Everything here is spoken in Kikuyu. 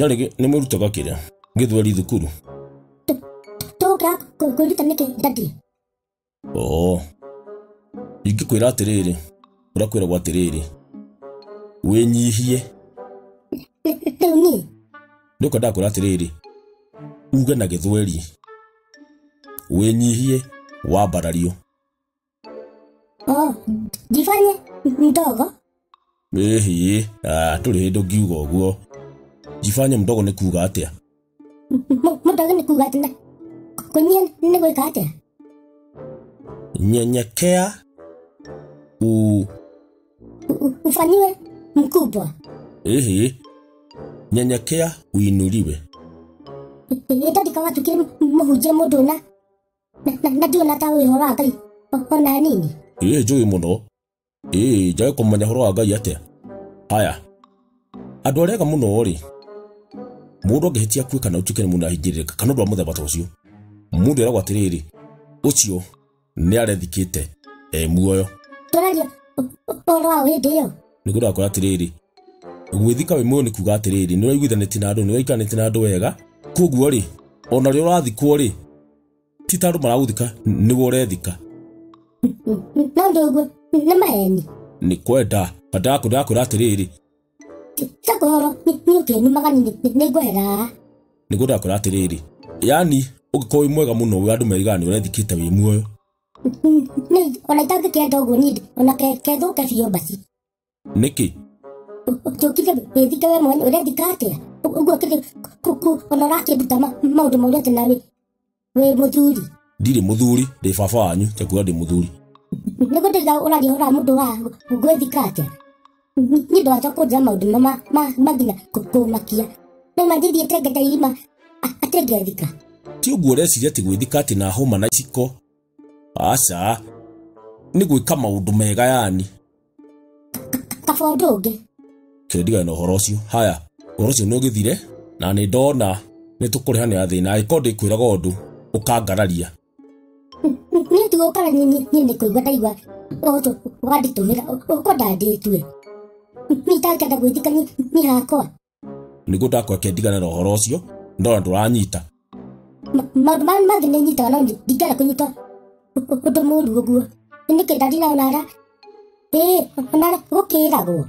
Nginya rĩ nĩ mwĩrutaga kĩrĩa gĩthweri thukuru? Tũgũkĩaga kwĩruta nĩkĩ daddy? Oo, ingĩkwĩra atĩrĩrĩ, ũrĩa kwĩragwo atĩrĩrĩ, wĩnyihie. Rĩu niĩ Nĩ ũkwendaga kwĩra atĩrĩrĩ, uge na gĩthweri, wĩnyihie wambarario. Oh, jifanye mdogo. Ĩhĩ, ndũrĩ hĩndĩ ũngiuga ũguo. Jifanye mdogo nĩ kuga atĩa? Mdogo nĩ kuga atĩ na kũnyihia nĩ gwĩka atĩa? Nyenyekea u Ufanyiwe mkubwa. Ĩhĩ, nyenyekea uinuliwe. Ĩ daddy, kawatukire mũhunjia mũndũ na na ndiona ta wĩ ũhoro wa Ngai ona hanini. Ĩĩ, njũĩ mũno. Ĩĩ, njage kũmenya ũhoro wa Ngai atĩa? Haya, andũ arĩa ega mũno rĩ, mũndũ angĩhĩtia akue kana ũtuĩke nĩ mũndũ ahingĩrĩrĩka kana ũndũ wa mũthemba ta ũcio, mũndũ eragwo atĩrĩrĩ, ũcio nĩ arethikĩte e muoyo. Tũraria ũhoro wa hĩndĩ ĩyo. Nĩguo ndakora atĩrĩrĩ, gwĩthika wĩ muoyo nĩ kuga atĩrĩrĩ, nĩ ũraiguithanĩtie na andũ, nĩ ũraikaranĩtie na andũ wega, koguo rĩ, ona rĩrĩa ũrathikwo rĩ, ti ta andũ maragũthika, nĩwe ũrethika. No ndĩ ũguo nĩ maheni. Nĩ kwenda ndakwĩra atĩrĩrĩ, Tiga ũhoro niĩ ũkĩnumaga nĩ ngwehera haha. Nĩguo ndakwĩra atĩrĩrĩ, yani ũngĩkorwo wĩ mwega mũno wĩ andũ merigaga nĩ ũrethikĩte wĩ muoyo. Nĩ ona itangĩkĩenda ũguo niĩ ona kethũke biũ basi. Nĩkĩ? Ũkire wĩthike we mwene, ũrethika atĩa? Ũguo kĩrĩ ona ũrakĩnduta maũndũ moru atĩ na wĩ mũthuri. Ndirĩ mũthuri, ndĩ baba wanyu, ta kuga ndĩ mũthuri. Nĩguo ndĩrauga ũraria ũhoro wa mũndũ wa gwĩthika atĩa? Niĩ ndwacha kũnjĩra maũndũ ma nginya kũmakia. No ma ndithiĩte ngenda irima atĩ ngethika. Ti ũguo ũreciria atĩ gwĩthika atĩ na hũma na iciko. Aca, nĩ gwĩka maũndũ mega yani. Kaba ũndũ ũngĩ. Kĩndigane na ũhoro ũcio. Haya, ũhoro ũcio nĩ ũgĩthire na nĩ ndona nĩ tũkũrĩhanĩra thĩna, angĩkorwo ndĩkwĩraga ũndũ ũkangararia. Niĩ ti gũkarania, niĩ nĩ kũigua ndaigua ũndũ wanditũhĩra, ũkwenda ndĩtue. Niĩ itangĩenda gwĩthika niĩ hakwa. Nĩguo ndakwĩra ndigane na ũhoro ũcio, ndona ndũranyita. Maũndũ marĩa mangĩ nĩ nyitaga, no ndingĩenda kũnyita ũndũ mũũru ũguo. Nĩkĩ daddy na onara? Ĩĩ, onara gũkĩragwo.